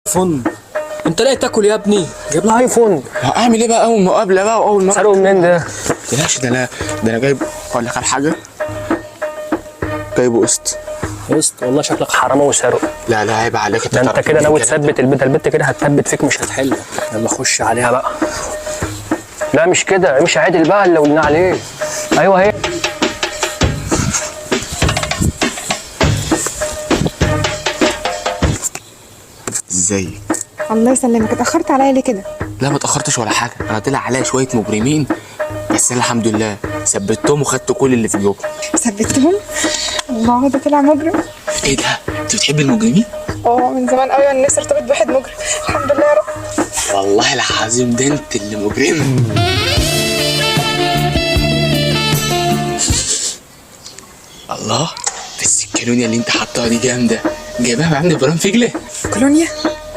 iPhone؟ انت لاقي تاكل يا ابني؟ جايب لها iPhone. اعمل ايه بقى؟ اول مقابله بقى واول مره. سرقه منين ده؟ تلاش، ده انا جايب، اقول لك على حاجه، جايبه قسط. قسط؟ والله شكلك حرامي وسرقه. لا لا، عيب عليك. ده انت كده ناوي تثبت البنت، البنت كده هتثبت فيك مش هتحلك. يلا خش عليها بقى. لا مش كده، مش عادل بقى اللي قلنا عليه. ايوه هي. ازيك؟ الله يسلمك. اتأخرت عليا ليه كده؟ لا ما اتاخرتش ولا حاجه، انا طلع عليا شوية مجرمين، بس انا الحمد لله ثبتهم وخدت كل اللي في جيوبهم. ثبتهم؟ الله، ده طلع مجرم. ايه ده؟ انت بتحبي المجرمين؟ اه، من زمان قوي وانا نفسي ارتبط بواحد مجرم. الحمد لله يا رب. والله العظيم ده انت اللي مجرمه. الله، بس الكالونيا اللي انت حطاها دي جامده، جايبها من عند برام فجله. كولونيا؟